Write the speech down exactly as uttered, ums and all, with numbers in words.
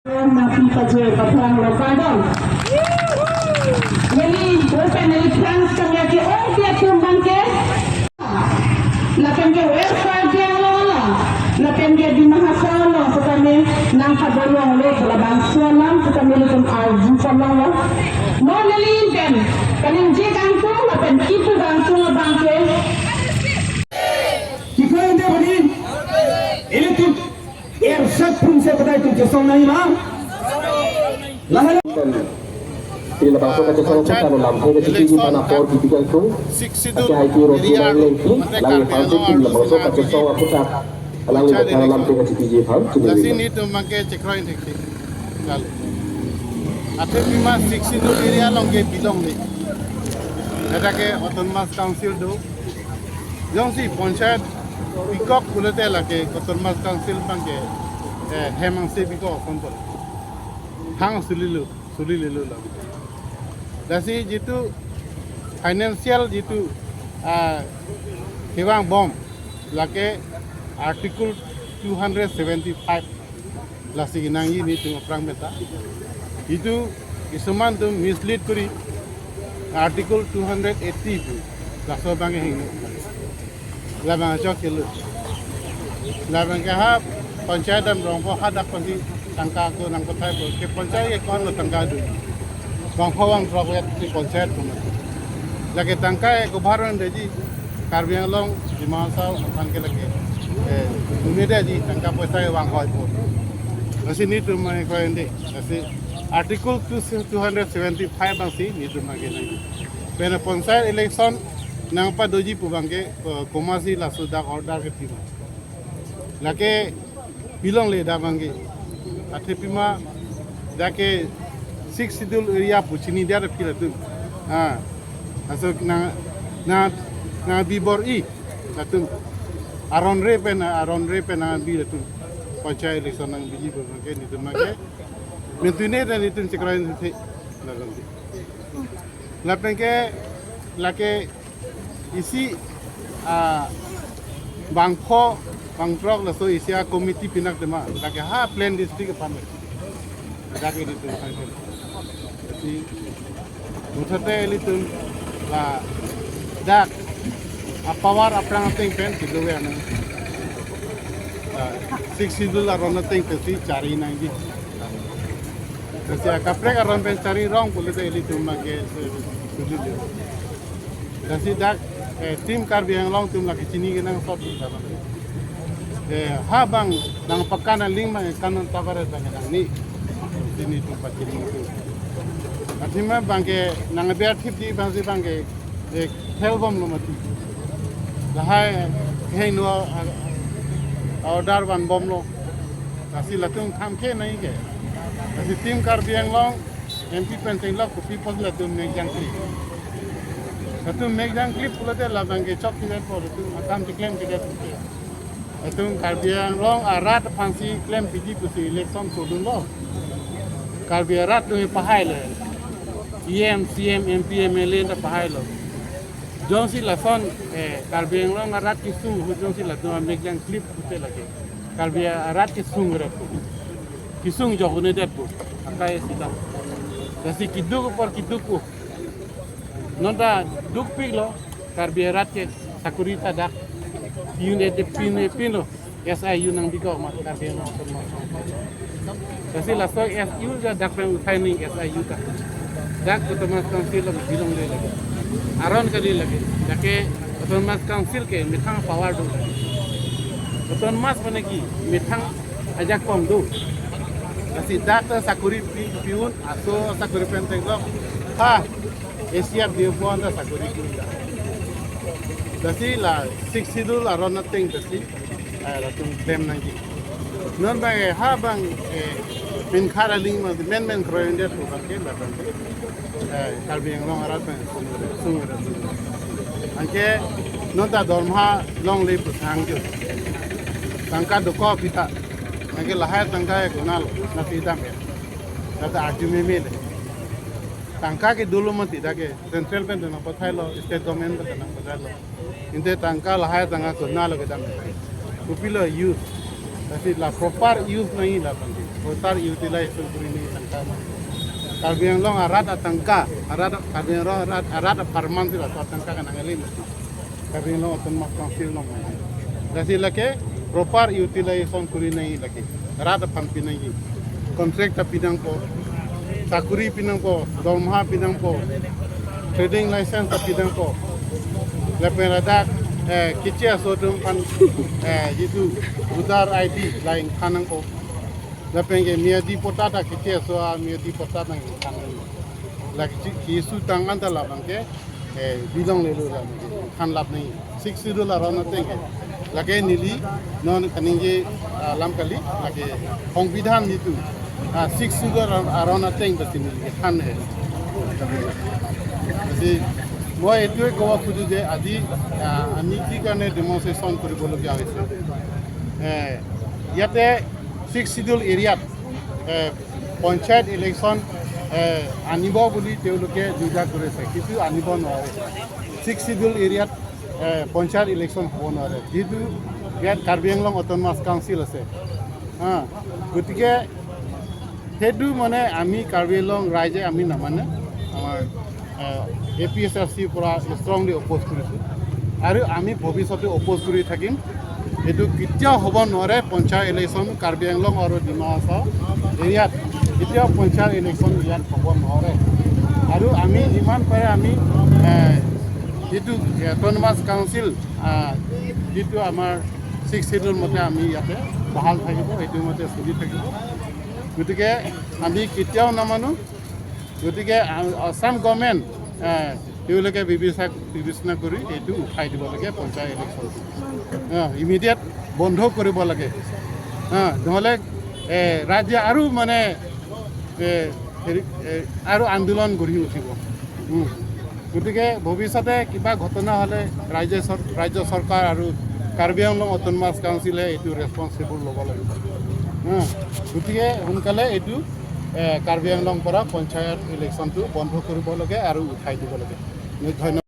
Masi pajir paprang lo kardom. Neli open neli thanks kami ke ong ke atum abang ke. Lapen ke welfare dia lo lo. Lapen ke Dima Hasao lo sekami nangkadolong lo labangso alam sekami latum arju kardom lo. Non neli pen kaningje kangtung lapen kipu kangtung abang ke. Kipu ende bani. Ilitum Erset pun se padai tum chesong nai ma. Lahai. Ila bangso kachesong kata lo lamthe kachipiji aphan apor kipi kangtung. Sixth Schedule area, mate Karbi Anglong Autonomous Council, lasi netum abang ke chekroin thekthek. Lalu. Athe pima Sixth Schedule area along ke belong le. Ladak ke Autonomous Council do. Jongsi panchayat bikok pulote lake Autonomous Council abang ke, eh, hem angse bikok ason pon. Thang sulilo, sulilelo lake. Lasi jitu financial jitu, ah, kevang bom lake Article two hundred seventy-five. Lasi nangji netum aphrang meta. Itum isuman atum mislead kori Article two hundred eighty pu. Laso abang hingno. Labang chok kelo. Labang ke ha panchayat dam rongpo hadak pasi tangka ako nangpathaipo. Ke panchayat ke konlo tangka do. Bangpho bangthrok ya si panchayat pu. Lake tangka ke kovar an deji. Karbi Anglong, Dima Hasao aphan ke lake, eh, une deji tangka poisa ke vanghoipo. Lasi netum mai ko ende. Lasi Article two, two hundred seventy-five abang si netum mai ke nai. Pen panchayat election nangpadoji pu abang ke, eh, komatsi laso dak order kepi ma. Lake pilongle dak abang ke. Athe pima dak ke Sixth Schedule area pu chini dia phi latum. Ah. Laso na, na, nangbi bor-i latum. Aron re pen, aron re pen nangbi latum. Panchayat election nangbiji pu abang ke netum abang ke. Mentune dan netum chekroin the. Lalu. Lapen ke lake isi, ah, bangpho bangthrok laso isi a-committee pinak tema. Lake ha plain district aphan. Lake ilitum aphan. Jadi, muthate ilitum ladak a-power aphrang ateng pen kedo ya nang. Ah, Sixth Schedule aron ateng pensi chari nangji. Lasi akaprek aron pen chari rong pulote ilitum abang ke sulilo. Lasi dak, eh, Team Karbi Anglong atum lake chini kenangsot pu dalam. Eh, ha abang nangpakan aling abang kan nang tabar abang nangji. Netum pachini itu. Athema abang ke nangbiar thipji abang si abang ke, eh, khel bomlo mati. Lahai hingno, ah, order van bomlo. Lasi latum kham ke nai ke. Lasi Team Karbi Anglong M P pen tenglok kopi apot latum mek jangkli. Latum mek jangkli pulote labang ke chok kidet po latum akam chiklem kidet. Latum Karbi Anglong arat aphansi klempiji pusi election sodunlo. Karbi arat atum pahailo. E M, C M, M P, M L A ta pahailo. Jongsi lason, eh, Karbi Anglong arat kesung ahut jongsi latum amek jangkli pute lake. Karbi arat kesung ret pu. Kesung jok un-edet pu. Akai sita. Lasi keduk apor keduk pu. Non ta dukpiklo, Karbi arat ke sakori ta dak pi un-edet, pi un-e pinlo. S I U nangbi kok ma Karbi Anglong atum ma. Lasi laso S I U ta dak pen uthai ning S I U ta. Dak Autonomous Council lo bilongle lake. Aron kali lake. Lake Autonomous Council ke methang power do lake. Autonomous mane ki methang ajakong do. Lasi dak ta sakori pi, pi un, aso sakori pen tenglok. Ha, A C F D F ta sakori pi un ta. Lasi la Sixth Schedule aron ateng lasi, eh, latum klem nangji. Non abang, eh, ha abang, eh, pen khara ling ma men men kroi un-edet pu abang ke latum. Eh, Karbi Anglong arat abang sung, sung, sung. Anke non ta dorma longle pu sang jo. Tangka dokok kita. Anke lahai tangka ke konat nangpidam ya. Dak ta arju meme le. Tangka ke dolo mati dak ke central pen ta nangpathailo, state government pen ta nangpathailo. Ante tangka lahai tangka konatlo kedam. Kopilo use. Lasi la proper use nangji la tangka. Proper utilization kuri nangji tangka ma. Karbi Anglong arat atangka, arat, Karbi Anglong arat, arat apharman si la atangka kanang ele mati. Karbi Anglong Autonomous Council along nangji. Lasi lake proper utilization kuri nangji lake. Rat aphan pi nangji. Contract ta pi nangpo. Chakuri pi nangpo, dormaha pi nangpo, trading license ta pi nangpo. Lapen ladak, eh, keche aso atum aphan, eh, jitu voter I D la ingthan nangpo. Lapen ke miyadi patta ta keche aso amiyadi patta nang ingthan nangpo. Lake chi, keso tang anta labang ke, eh, bilong lelo la, thanlap nangji. Sixth Schedule aron ateng ke. Lake neli non kaningje, ah, alam kali, lake Songbidhan jitu, ah, Sixth Schedule aron, aron ateng basi neli kethan he. Jadi, মই এইটোৱে ক'ব খোজো যে আজি, আহ, আমি কি কাৰণে ডেমনষ্ট্ৰেশ্যন কৰিবলগীয়া হৈছে। এ, ইয়াতে ছিক্স শ্বিডিউল এৰিয়াত, এ, পঞ্চায়ত ইলেকশ্যন, এ, আনিব বুলি তেওঁলোকে যো-জা কৰিছে, কিন্তু আনিব নোৱাৰে। ছিক্স শ্বিডিউল এৰিয়াত, এ, পঞ্চায়ত ইলেকশ্যন হ'ব নোৱাৰে, যিহেতু ইয়াত কাৰ্বি আংলং অট'নমাছ কাউন্সিল আছে। হা, গতিকে সেইটো মানে আমি কাৰ্বি আংলং ৰাইজে আমি নামানে, আমাৰ, এ, এ পি এইচ আৰ চিৰ পৰা ষ্ট্ৰংলি অপ'জ কৰিছোঁ আৰু আমি ভৱিষ্যতে অপ'জ কৰি থাকিম। এইটো কেতিয়াও হ'ব নোৱাৰে পঞ্চায়ত ইলেকশ্যন কাৰ্বি আংলং আৰু ডিমা হাছাও এৰিয়াত, কেতিয়াও পঞ্চায়ত ইলেকশ্যন ইয়াত হ'ব নোৱাৰে। আৰু আমি যিমান পাৰে আমি, এ, যিটো অট'নমাছ কাউন্সিল, আ, যিটো আমাৰ ছিক্স শ্বিডিউল মতে আমি ইয়াতে বহাল থাকিব, সেইটো মতে চলি থাকিব। গতিকে আমি কেতিয়াও নামানো। গতিকে আ-, আছাম গভৰ্ণমেণ্ট, এ, তেওঁলোকে বিবেচনা, বিবেচনা কৰি এইটো উঠাই দিব লাগে পঞ্চায়ত ইলেকশ্যনটো। অ, ইমিডিয়েট বন্ধ কৰিব লাগে। অ, নহ'লে, এ, ৰাইজে আৰু মানে, এ, হেৰি, এ, আৰু আন্দোলন গঢ়ি উঠিব। উম। গতিকে ভৱিষ্যতে কিবা ঘটনা হ'লে ৰাইজে চৰ-, ৰাজ্য চৰকাৰ আৰু কাৰ্বি আংলং অট'নমাছ কাউন্সিলে এইটো ৰেছপন্সিবল ল'ব লাগিব। উম। গতিকে সোনকালে এইটো, এ, কাৰ্বি আংলং পৰা পঞ্চায়ত ইলেকশ্যনটো বন্ধ কৰিব লাগে আৰু উঠাই দিব লাগে। ধন্যবাদ।